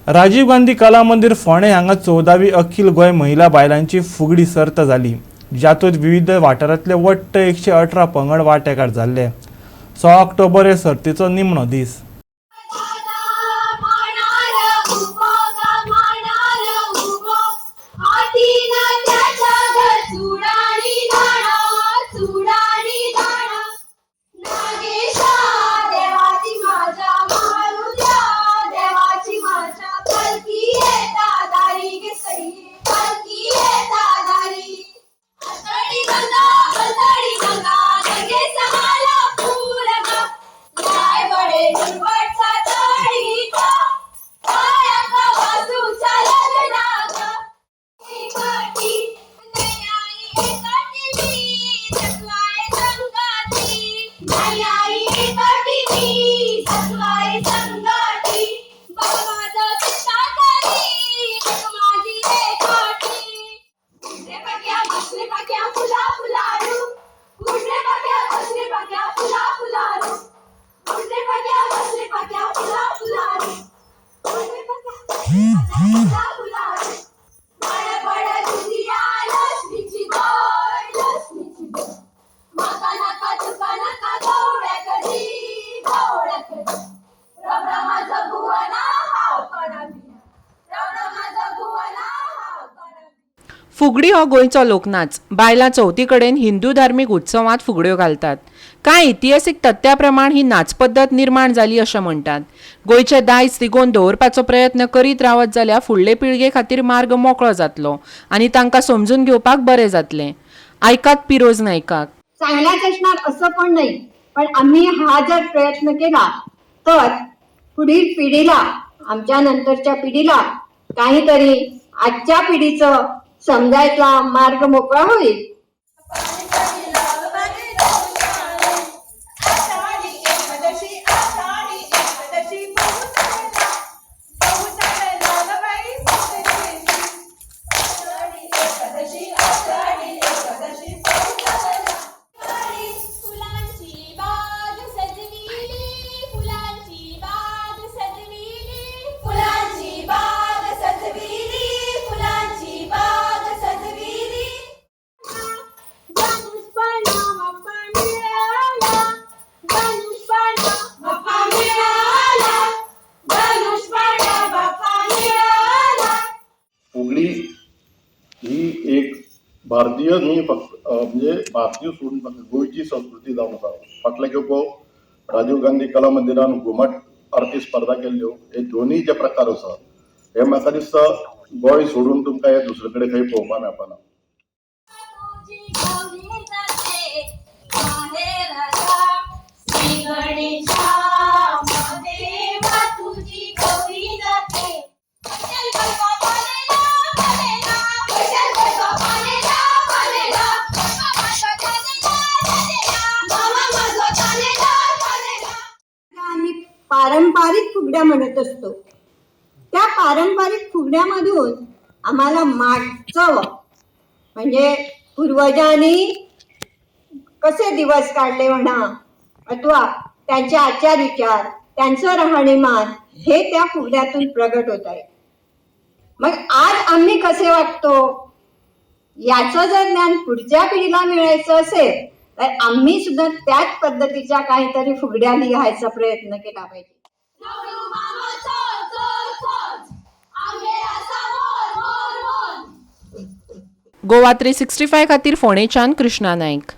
राजीव गांधी कला मंदिर फोंडें हांगा 14वी अखिल गोंय महिला बायलांची फुगडी सर्त जाली, जातूंत विविध वाठारांतले वट्ट 118 पंगड वांटेकार जाल्ले. 16 ऑक्टोबर हे सर्तीचो निमणो दीस. माणार उभो ग माणार उभो, हातीन त्याच्या ग चुडाणी दाणा, चुडाणी दाणा. नागेशा देवाची माझ्या मारू द्या, देवाची माझ्या पालखी येता दारी गे सई, पालखी येता दारी. आषाढी गंगा, आषाढी गंगा, गंगेचा आला पूर ग, लाय बळे दुर्वाचा तळी ग, पायाचा वाजूच्या लग्ना ग. एकटी नाही आई एकटी मी, सजवाय संगाती, नाही आई एकटी मी, सजवाय संगाती. बाबा माझा चित्ता तरी, एक माझी एकाटी. उडरे पाक्या बसरे पाक्या फुला फुलारू, उडरे पाक्या बसरे पाक्या फुला फुलारू, उडरे पाक्या बसरे पाक्या फुला फुलारू, उडरे पाक्या फुला फुलारू. पड पड तुझिया लक्ष्मीची गोड, लक्ष्मीची गोड. माका नाका तुका नाका गवळ्या कधी, गवळ्या कधी. रबरा माझा भुवना हाव कोणा बिना, रबरा माझा भुवना हाव कोणा बिना. फुगडी हो गोंयचो लोकनाच. बायलां चवथी कडेन हिंदू धार्मीक उत्सवांत फुगड्यो घालतात. कांय इतिहासीक तथ्या प्रमाण ही नाच पद्दत निर्माण जाली अशें म्हणटात. गोंयचें दायज तिगोवन दवरपाचो प्रयत्न करीत रावत जाल्यार फुडले पिळगे खातीर मार्ग मोकळो जातलो आनी तांकां समजून घेवपाक बरें जातलें. आयकात पिरोज नायकाक. चांगलाच असणार असं पण नाही, पण आम्ही हा जर प्रयत्न केला तर पुढील पिढीला, आमच्या नंतरच्या पिढीला काहीतरी आजच्या पिढीचं समजायचा मार्ग मोकळा होईल. आषाढी एकादशी, आषाढी एकादशी, पाऊस आला, पाऊस आला ग बाई सुखदेशी. आषाढी एकादशी, आषाढी एकादशी, पाऊस आला. फुलांची बाग सजविली, फुलांची बाग सजविली, फुलांची बाग सजविली, फुलांची बाग सजविली. धनुष्पाणा बाप्पा मिळाला, धनुष्पाणा बाप्पा मिळाला, धनुष्पाणा बाप्पा मिळाला. फुगडी ही एक भारतीय न्ही फक्त, म्हणजे भारतीय सोडून फक्त गोंयची संस्कृती जावन आसा. फाटल्या खेपो राजीव गांधी कला मंदिरान घुमट आरती स्पर्धा केल्ल्यो. हे दोनूय जे प्रकार आसा, हे म्हाका दिसता गोंय सोडून तुमकां हे दुसरे कडेन खंय पळोवपाक मेळपाना. तुझी गौरी जाते माहेरला, श्री गणेशा महादेवा तुझी गौरी जाते. चल बसवा पालेला पालेला, चल बसवा पालेला पालेला, मामा माझा चालेला चालेला, मामा माझा चालेला चालेला. आम्ही पारंपरिक फुगड्या म्हणत असतो. त्या पारंपरिक फुगड्यामधून आम्हाला मागचं, म्हणजे पूर्वजांनी कसे दिवस काढले म्हणा अथवा त्यांचे आचार विचार, त्यांचं राहणीमान हे त्या फुगड्यातून प्रगट होत आहे. मग आज आम्ही कसे वागतो याचं जर ज्ञान पुढच्या पिढीला मिळायचं असेल तर आम्ही सुद्धा त्याच पद्धतीच्या काहीतरी फुगड्या लिहायचा प्रयत्न केला पाहिजे. दगडू मामा चोर चोर चोर, आंबे असा मोर मोर मोर. गोवा 365 खातीर फोंडेच्यान कृष्णा नायक.